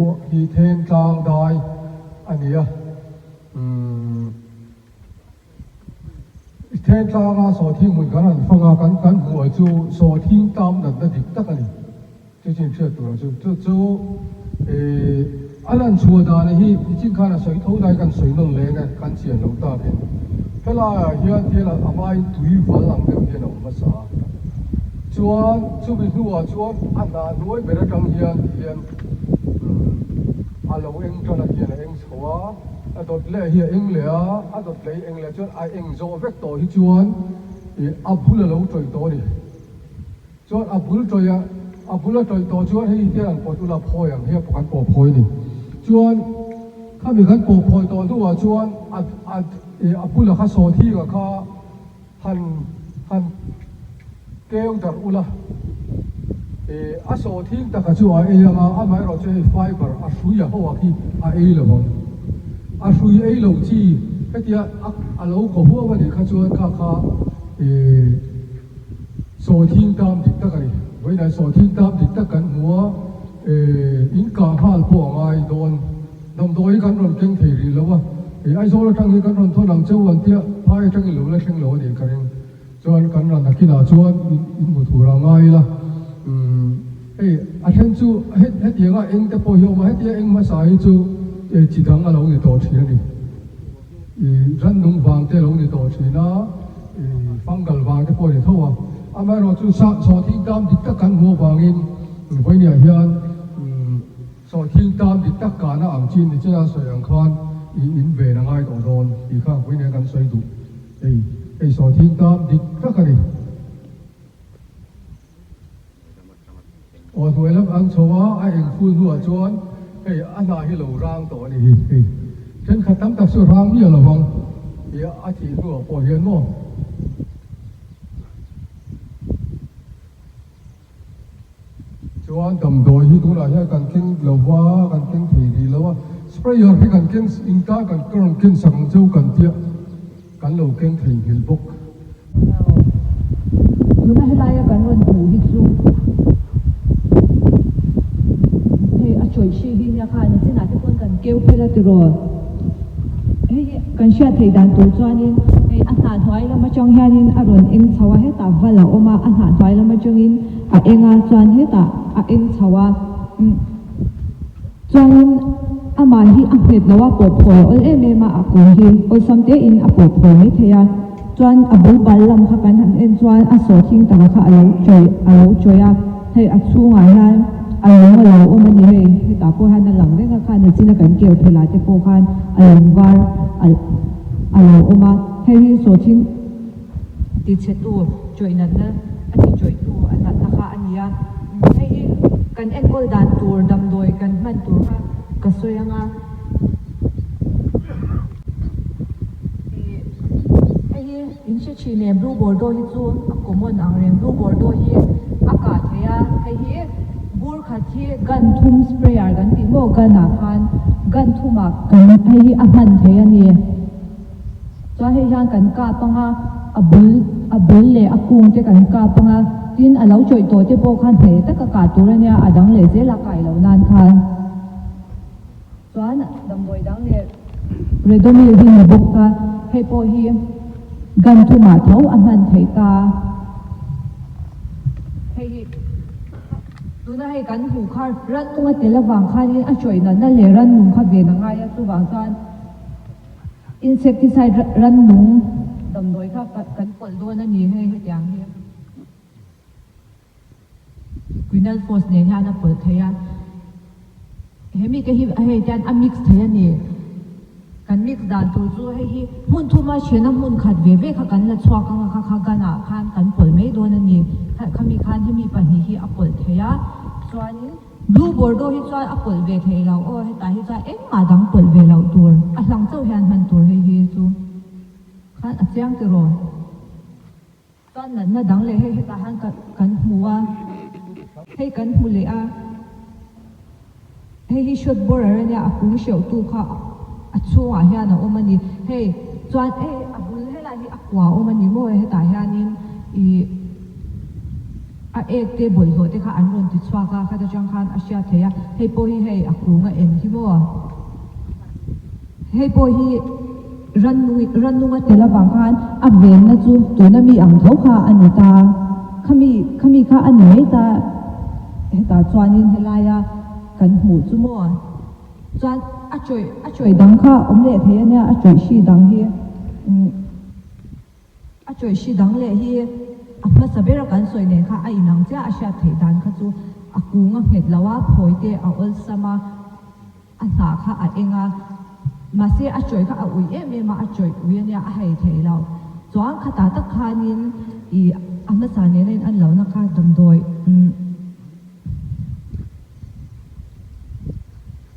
pawh hi Thentlang dai a ni a, umm Thentlanga sawhthing hmun kan han fang a, kan kan hmuh chu sawhthing tam natna dik tak a ni. Chu chin hriat tur ang chu. Chu chu ih a lan chhuah dan hi nichin khan a sawi tho lai kan sawi nawn leng e, kan chian lo takin helaiah hian thil a hmain tui val ang deuh hian a awm hmasa a. Chuan chumi hnuah chuan a hnah hnuai ber atang hian ti hian umm a lo eng tan a hian a eng chho a, a dawt leh hi a eng leh a, a dawt leh hi eng leh chuan a eng zawh vek tawh hi chuan ih a bul a lo tawih tawh a ni. Chuan a bul tawih a, a bul a tawih tawh chuan hei hian an pawt ula phawi ang hi a kan pawh phawi a ni. Chuan khami kan pawh phawi tawh hnuah chuan a a a bula kha sawthinga kha han han keu darh ula ih a sawthing taka chu a ei ang a, amaherawh chu hei fiber a hrui a ho a khi a ei lo ang. A hrui ei lo chi hetia a a lo kaw huau a nih kha chuan kha kha ih Sawhthing tam dik tak a ni. Vawiinah sawhthing tam dik tak kan hmu a, in kah nghal pawh a ngai dawn. Damdawi hi kan rawn keng thei rih lo a, Aizawl atang hi kan rawn thawn ang cheu an tia, phai atangin lo la thleng lo a nih ka ring. Chuan kan ran nakinah chuan in hmu tur a ngai ila. Hei a then chu hetianga eng te pawh hi a awm a, hetia eng hmasa hi chu chi dang a lo ni tawh thin a ni. Rannung vang te lo ni tawh thin a, fungal vang te pawh a ni tho a. Amaherawhchu sawhthing tam dik tak kan hmuh avangin vawinia hian sawhthing tam dik tak kahna ang chin ni chena sawi ang khan in ven a ngai tawh dawn tih kha vawinia kan sawi duh. Hei hei sawhthing tam dik tak a ni. Aw hnuai lam ang chho a, a eng ful hnuah chuan hei a hnah hi lo rang tawh a ni hi hei thenkhat tam tak chu rang miah lo vang ih a thih hnuah pawh hian maw. Chuan damdawi hi tunah hian kan keng lo va, kan keng thei rih lo a, sprayer hi kan keng in tan kan rawn ken sak ang cheu kan tia kan lo keng thei nghilh bawk. Tuna helaia kan rawn hmuh hi chu hei a chawih hri hi nia khan a chinah te pawn kan keu phel a tiraw. Hei hi kan hriat theih dan tur chuanin hei a hnah hnuai lam atang hianin a rawn eng chho a, hetah val a awm a, a hnah hnuai lam atangin a eng a chuan hetah a eng chho a. Chuanin amah hi a nghet lo a, pawh phawi a awl em em a, a kawr hi awlsam tein a pawh phawi mai thei a. Chuan a bul bal lam kha kan han en chuan a sawhthing taka kha a lo chawih a lo chawih a, hei a chhungah hian a lung a lo awm a ni hei, hetah pawh hian a lang reng a khan nachina kan keu phelh ah te pawh khan a lung var a a lo awm a, hei hi sawhthing tichhetu chawih natna a ti chawihtu a natna kha a ni a, hei hi kan enkawl dan tur damdawi kan hman tur kha ka sawi ang a. Hei hi in hre thin em blue bordeaux hi chu a common ang reng blue bordeaux hi a kah thei a hei hi bur khat hi gun thum sprayer kan tih maw gun ah khan gun thum ah kan hei hi a hman thei a ni chuan hei hian kan kap ang a a bul a bul leh a kung te kan kap ang a tin a lo chawih tawh te pawh khan hneh taka kah tur a nia a dang leh zel a kai loh nan khan. Chuan damdawi dang leh Redomil hi ni bawk a, hei pawh hi gun thumah tho a hman theih ta. Hei hi tuna hei kan hmuh kha rannung a tel avang khanin a chawih natna leh rannung kha ven a ngai a, chuvang chuan insecticide rannung damdawi kha kan pawlh dawn a ni hei hetiang hi. Quinal force nen hian a pawlh thei a, he mite hi hei tian a mix thei a ni. Kan mix dan tur chu hei hi hmun thuma hrena hmun khat ve ve kha kan la chhuak ang a, kha kha gun ah khan kan pawlh mai dawn a ni. Khami khan hemi pahnih hi a pawlh thei a, chuanin blue bordeaux hi chuan a pawlh ve thei lo aw, hetah hi chuan engmah dang pawlh ve loh tur, a hlang chauh hian hman tur hei hi chu khan a chiang tiraw. Chuan natna dang leh hei hetah hian kan hmu a, hei kan hmu leh a, hei hi shot borer a nia, a kung hreuhtu kha a chhungah hian a awm a ni. Hei chuan hei a bul helai hi a kua a awm a ni maw hetah hianin ih. A ek te bawlhhlawh te kha an rawn ti chhuak a, khata tang khan a hriat theih a, hei pawh hi hei a kung a en hi maw? Hei pawh hi rannung rannung a tel avang khan a venna chu tuna mi ang tho kha a ni ta, khami khami kha a ni mai ta, hetah chuanin helaia kan hmuh chu maw? Chuan a chawih a chawih dang kha awm leh thei a nia, a chawih hri dang hi umm. A chawih hri dang leh hi a hmasa bera kan sawi nen kha a inang chiah a hriat theih dan kha chu a kung a nghet lo a, phawi te a awlsam a, a hnah kha a eng a, mahse a chawih kha a uih em em a, a chawih ui a nia a hei thei lo. Chuan khatah tak khanin ih a hmasa nena in an lohna kha damdawi umm.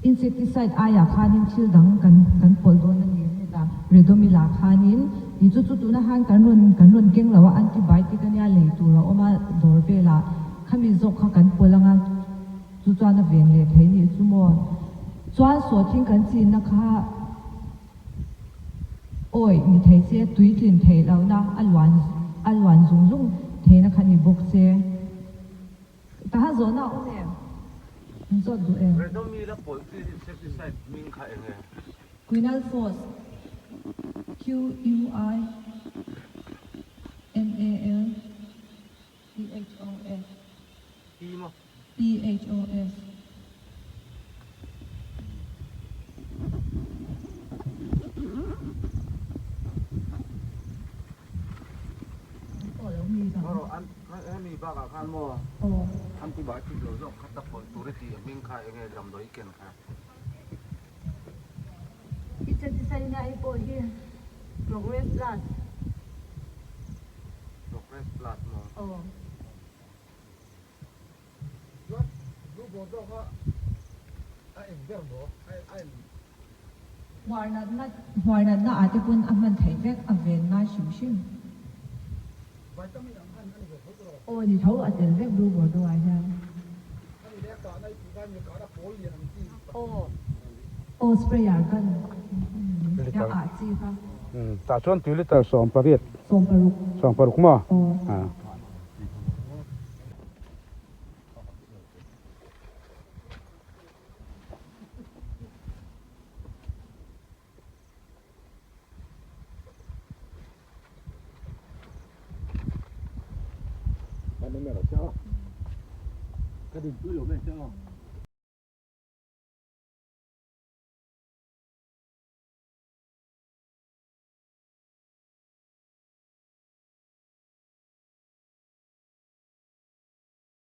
Insecticide aiah khanin thil dang kan kan pawlh dawn a ni hetah Redomil ah khanin ih chu chu tuna khan kan rawn kan rawn keng lo a antibiotic ania lei tur a awm a dawr velah khami zawk kha kan pawlh anga chu chuan a ven leh thei nih chu maw chuan sawhthing kan chinna kha Awi ni thei se tuitlin theih lohna a luan a luan zung zung theihna kha ni bawk se. Tahan zawhna a awm em? Min zawt duh em? Redomil a pawlh chi insecticide hming kha eng e? Quinalphos, Q U I N A L P H O S. P maw? P H O S. Hemi bakah khan maw antibiotic lo zawk kha ta pawlh tur i tih a hming kha enge damdawi ken kha. Insecticide nia hei pawh hi Progress Plus. Progress Plus maw? Aw. Chuan blue bordeaux kha a eng ber maw? A en. Hmuarnatna hmuarnatna ah te pawn a hman theih vek a ven ngai hrim hrim. Vitamin ang khan a ni ve tho tawh. Aw ni tho a tel vek blue bordeaux ah hian. A ni leh a kahna i tih khan mi kahna pawl lian ang chi Aw aw sprayer gun a ah chi kha. Tah chuan tui litre 18. 16. 16 maw? Aw.